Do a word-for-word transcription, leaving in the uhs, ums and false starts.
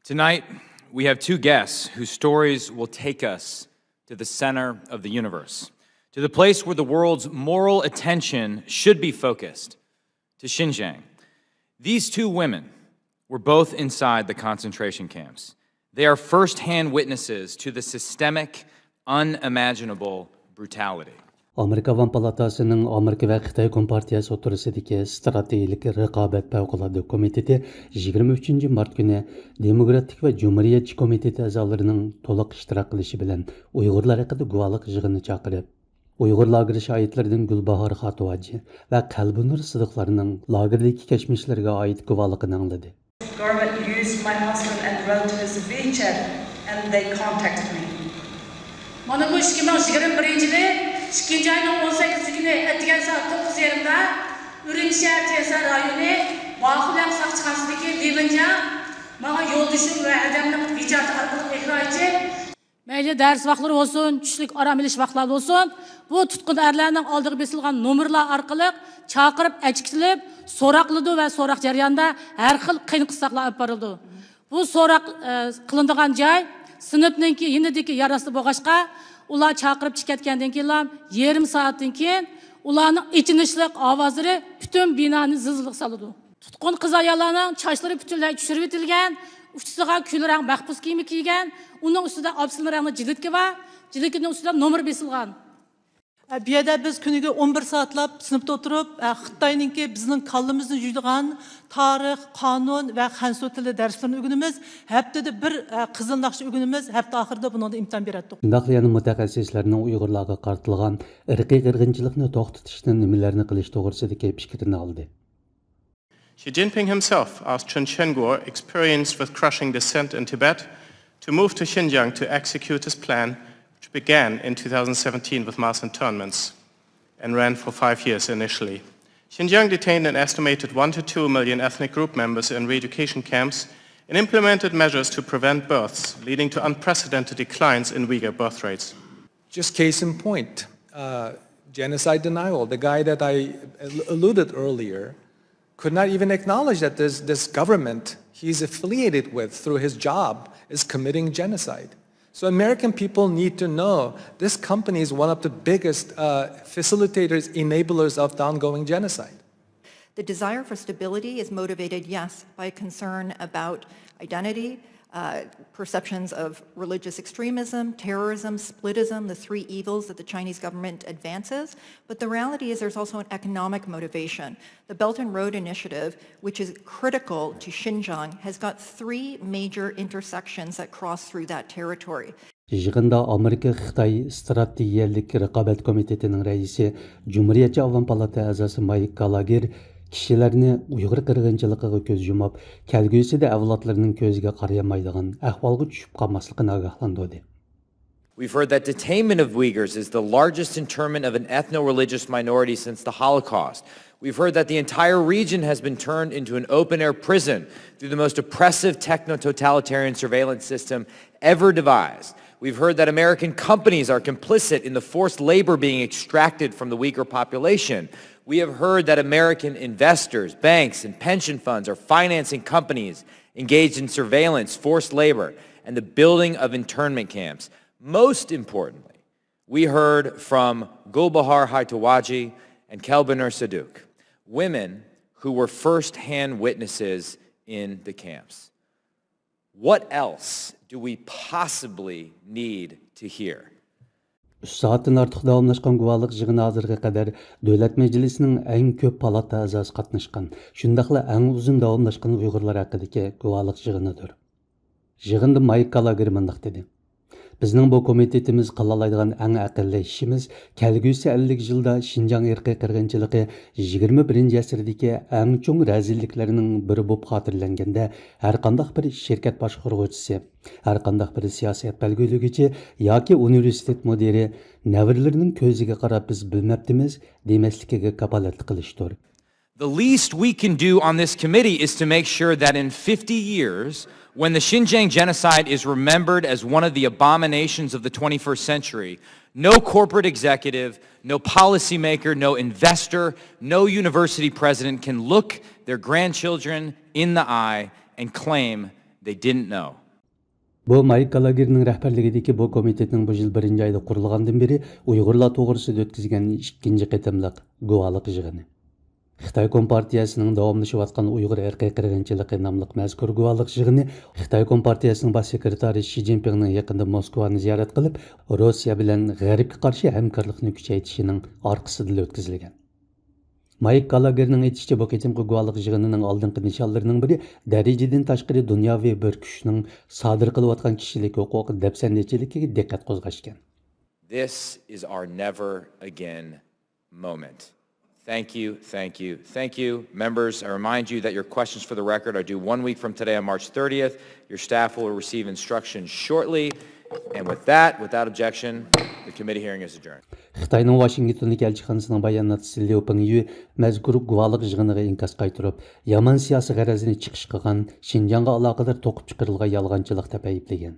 Tonight, we have two guests whose stories will take us to the center of the universe, to the place where the world's moral attention should be focused, to Xinjiang. These two women were both inside the concentration camps. They are first-hand witnesses to the systemic, unimaginable brutality. ئامېرىكا ئاۋام پالاتاسىنىڭ ئامېرىكا ۋە خىتاي كومپارتىيەسى ئوتتۇرىسىدىكى ئىستراتېگىيىلىك رىقابەت پەۋقۇلئاددە كومىتېتى يىگىرمە ئۈچىنچى مارت كۈنى دېموكراتىك ۋە جۇمھۇرىيەتچى كومىتېتى ئەزالىرىنىڭ تولۇق ئىشتىراك قىلىشى بىلەن ئۇيغۇرلار ھەققىدە گۇۋاھلىق يىغىنى چاقىرىپ، ئۇيغۇر لاگېرى شاھىتلىرىدىن گۈلباھار خاتىۋاجى ۋە قەلبىنۇر سىدىقلارنىڭ لاگېردىكى كەچمىشلىرىگە ئائىت گۇۋاھلىقىنى ئاڭلىدى. Government used my husband and relatives' WeChat and they contacted me. مانا بۇ ئىككى مىڭ يىگىرمە بىرىنچى يىلى ئىككىنچى ئاينىڭ ئون سەككىزىنچى كۈنى ئەتىگەن سائەت توققۇز يېرىمدا ئۈرۈمچى شەھەر تيەنشان رايونى باخۇلياڭ ساقچىخانىسىدىكى لى ۋېنجياڭ ماڭا يولدىشىم ۋە ھەدەمنىڭ ۋىچاتى ئارقىلىق ئېكران ئېچىپ، مەيلى دەرس ۋاقىتلىرى بولسۇن، چۈشلۈك ئارام ئېلىش ۋاقىتلار بولسۇن، بۇ تۇتقۇن ئەرلەرنىڭ ئالدىغا بېسىلغان نومۇرلار ئارقىلىق چاقىرىپ ئەچىقىلىپ سوراقلىدۇ ۋە سوراق جەريانىدا ھەر خىل قىيىن قىستاقلار ئېلىپ بېرىلىدۇ. بۇ سوراق، ئە، قىلىنىدىغان جاي سىنىپنىڭكى يېنىدىكى يەر ئاستى بولغاچقا، ئۇلار چاقىرىپ چىقىپ كەتكەندىن كېيىنلا يېرىم سائەتتىن كېيىن ئۇلارنىڭ ئېچىنىشلىق ئاۋازلىرى پۈتۈن بىنانى زىلزىلىگە سالىدۇ. تۇتقۇن قىز-ئاياللارنىڭ چاچلىرى پۈتۈنلەي چۈشۈرۈۋېتىلگەن، ئۇچىسىغا كۈل رەڭ مەخپۇس كىيىمى كىيگەن، ئۇنىڭ ئۈستىدە ئاپسىل رەڭلىك جىلىتكە بار، جىلىتكىنىڭ ئۈستىدە نومۇر بېسىلغان. بۇ يەردە بىز كۈنىگە ئون بىر سائەتلەپ سىنىپتا ئولتۇرۇپ، خىتاينىڭكى بىزنىڭ كاللىمىزنى جۇيىدىغان تارىخ، قانۇن ۋە خەنزۇ تىلى دەرسلىرىنى ئۆگىنىمىز. ھەپتىدە بىر قىزىل ناخشا ئۆگىنىمىز. ھەپتە ئاخىرىدا بۇنىڭدا ئىمتىھان بېرەتتۇق. شۇنداقلا يەنە مۇتەخەسسىسلەرنىڭ ئۇيغۇرلارغا قارىتىلغان ئىرقىي قىرغىنچىلىقنى توختىتىشتا نېمىلەرنى قىلىش توغرىسىدىكى پىكرىنى ئالدى. Xi Jinping himself asked Chen Quanguo, experienced with crushing dissent in Tibet, to move to Xinjiang to execute his plan, which began in two thousand seventeen with mass internments and ran for five years initially. Xinjiang detained an estimated one to two million ethnic group members in re-education camps and implemented measures to prevent births, leading to unprecedented declines in Uyghur birth rates. Just case in point, uh, genocide denial. The guy that I al-, alluded earlier could not even acknowledge that this, this government he's affiliated with through his job is committing genocide. So American people need to know this company is one of the biggest, uh, facilitators, enablers of the ongoing genocide. The desire for stability is motivated, yes, by concern about identity, uh, perceptions of religious extremism, terrorism, splitism, the three evils that the Chinese government advances. But the reality is there's also an economic motivation. The Belt and Road Initiative, which is critical to Xinjiang, has got three major intersections that cross through that territory. يىغىندا ئامېرىكا خىتاي ئىستراتېگىيەلىك رىقابەت كومىتېتىنىڭ رەئىسى، جۇمھۇرىيەتچى ئاۋام پالاتا ئەزاسى مايك گالاگېر كىشىلەرنى ئۇيغۇر قىرغىنچىلىقىغا كۆز يۇمۇپ، كەلگۈسىدە ئەۋلادلىرىنىڭ كۆزىگە قارىيالمايدىغان ئەھۋالغا چۈشۈپ قالماسلىقىنى ئاگاھلاندۇردى. We've heard that detainment of Uyghurs is the largest internment of an ethno-religious minority since the Holocaust. We've heard that the entire region has been turned into an open-air prison through the most oppressive techno-totalitarian surveillance system ever devised. We've heard that American companies are complicit in the forced labor being extracted from the Uyghur population. We have heard that American investors, banks, and pension funds are financing companies engaged in surveillance, forced labor, and the building of internment camps. Most importantly, we heard from Gulbahar Haitawaji and Kelbinur Saduk, women who were first-hand witnesses in the camps. What else do we possibly need to hear? ئۈچ سائەتتىن ئارتۇق داۋاملاشقان گۇۋاھلىق يىغىنى ھازىرغا قەدەر دۆلەت مەجلىسىنىڭ ئەڭ كۆپ پالاتا ئەزاسى قاتناشقان، شۇنداقلا ئەڭ ئۇزۇن داۋاملاشقان ئۇيغۇرلار ھەققىدىكى گۇۋاھلىق يىغىنىدۇر. يىغىندا مايك گالاگېر مۇنداق دېدى: بىزنىڭ بۇ كومىتېتىمىز قىلالايدىغان ئەڭ ئەقەللىي ئىشىمىز، كەلگۈسى ئەللىك يىلدا شىنجاڭ ئىرقىي قىرغىنچىلىقى يىگىرمە بىرىنچى ئەسىردىكى ئەڭ چوڭ رەزىللىكلەرنىڭ بىرى بولۇپ خاتىرىلەنگەندە، ھەرقانداق بىر شىركەت باشقۇرغۇچىسى، ھەرقانداق بىر سىياسەت بەلگىلىگۈچى ياكى ئۇنىۋېرسىتېت مۇدىرى نەۋرىلىرىنىڭ كۆزىگە قاراپ بىز بىلمەپتىمىز دېمەسلىكىگە كاپالەتلىك قىلىشتۇر. The least we can do on this committee is to make sure that in fifty years, when the Xinjiang genocide is remembered as one of the abominations of the twenty-first century, no corporate executive, no policymaker, no investor, no university president can look their grandchildren in the eye and claim They didn't know. بۇ مايك گالاگېرنىڭ رەھبەرلىكىدىكى بۇ كومىتېتنىڭ بۇ يىل بىرىنچى ئايدا قۇرۇلغاندىن بېرى ئۇيغۇرلار توغرىسىدا ئۆتكۈزگەن ئىككىنچى قېتىملىق گۇۋاھلىق يىغىنى. خىتاي كومپارتىيەسىنىڭ داۋاملىشىۋاتقان ئۇيغۇر ئىرقىي قىرغىنچىلىقى ناملىق مەزكۇر گۇۋاھلىق يىغىنى خىتاي كومپارتىيەسىنىڭ باش سېكرېتارى شى جىنپىڭنىڭ يېقىندا موسكۋانى زىيارەت قىلىپ، روسىيە بىلەن غەربكە قارشى ھەمكارلىقنى كۈچەيتىشىنىڭ ئارقىسىدىلا ئۆتكۈزۈلگەن. مايك گالاگېرنىڭ ئېيتىشىچە، بۇ قېتىمقى گۇۋاھلىق يىغىنىنىڭ ئالدىنقى نىشانلىرىنىڭ بىرى دەرىجىدىن تاشقىرى دۇنياۋى بىر كۈچنىڭ سادىر قىلىۋاتقان كىشىلىك ھوقۇق دەپسەندىچىلىكىگە دىققەت قوزغاشكەن. This is our never again moment. Thank you, thank you, thank you. Members, I remind you that your questions for the record are due one week from today on March thirtieth. Your staff will receive instructions shortly. And with that, without objection, the committee hearing is adjourned. خىتاينىڭ ۋاشىنگتوندىكى ئەلچىخانىسىنىڭ باياناتچىسى ليۇ پېڭيۈ مەزكۇر گۇۋاھلىق يىغىنىغا ئىنكاس قايتۇرۇپ، يامان سىياسىي غەرەزنى چىقىش قىلغان، شىنجاڭغا ئالاقىدار توقۇپ چىقىرىلغان يالغانچىلىق دەپ ئەيىبلىگەن.